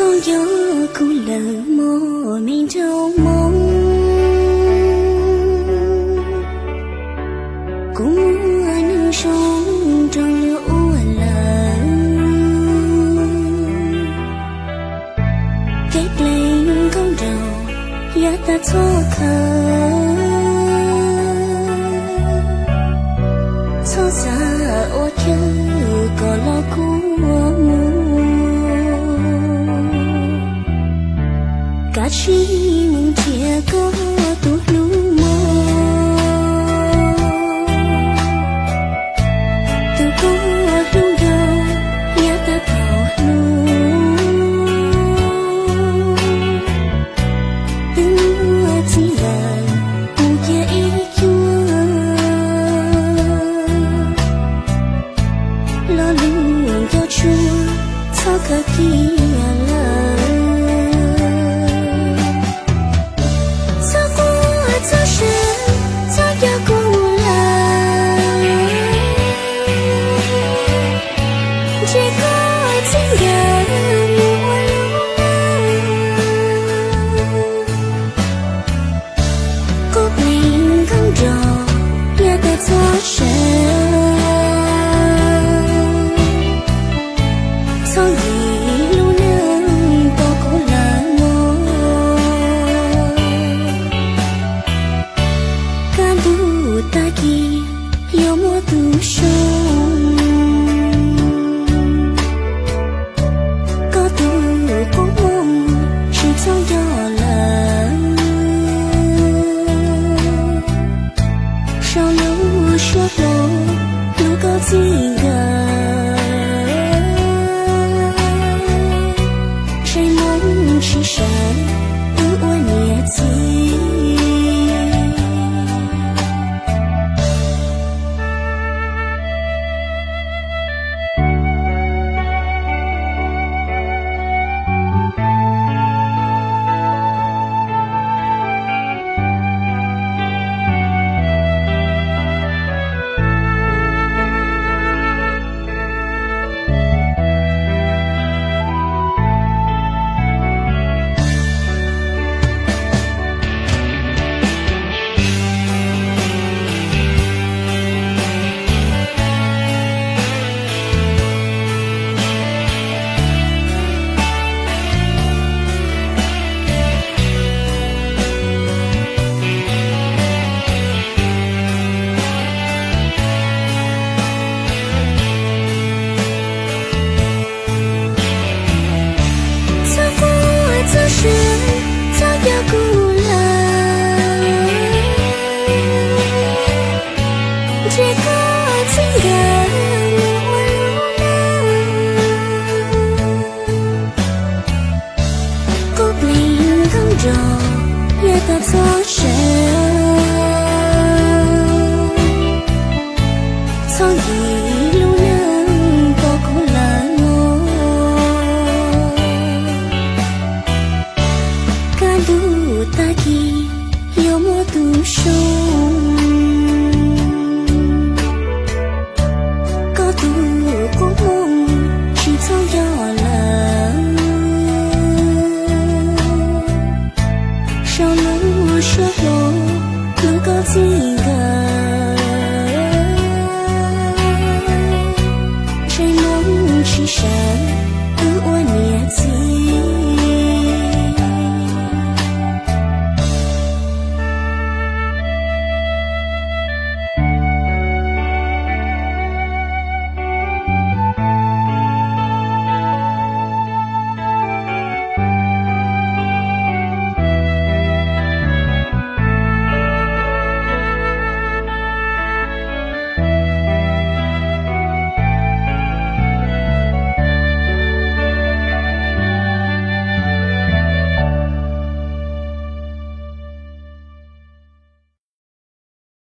Koj nco kuv lawm mog me nraug Hmoob, kuv muaj neeg zoo nrog luag ua lawm. Kev dlev nkauj nraug yav tas txhob khaws, txhob xav ua chaw kom los kua muag. Kav tsij mus nrhiav koj tus hlub mog, tus koj hlub nco yav tas thaum hlub. Twb muaj txiv lawm mus cia ib cuag, lo lus nco tshua txhob khaws kiag lawm. Txhob quaj txhob seev, txhob nco kuv lawm, ntshe koj txij nkawm mus ua lub neej. Koj pleev nkauj nraug yav tas txhob seev, txhob ntim lub neej tos kuv lawm mog. Kaj ntug tag kis yuav muaj tus zoo, koj tus koob hmoov tsis txhob nco lawm. Sau lub suab hlo hlub koj txij nkawm, ntshe Hmoob tsis sawv wb ua niam txiv. Txhob quaj txhob seev, txhob nco kuv lawm, ntshe koj txij nkawm mus ua lub neej. Koj pleev nkauj nraug yav tas txhob seev,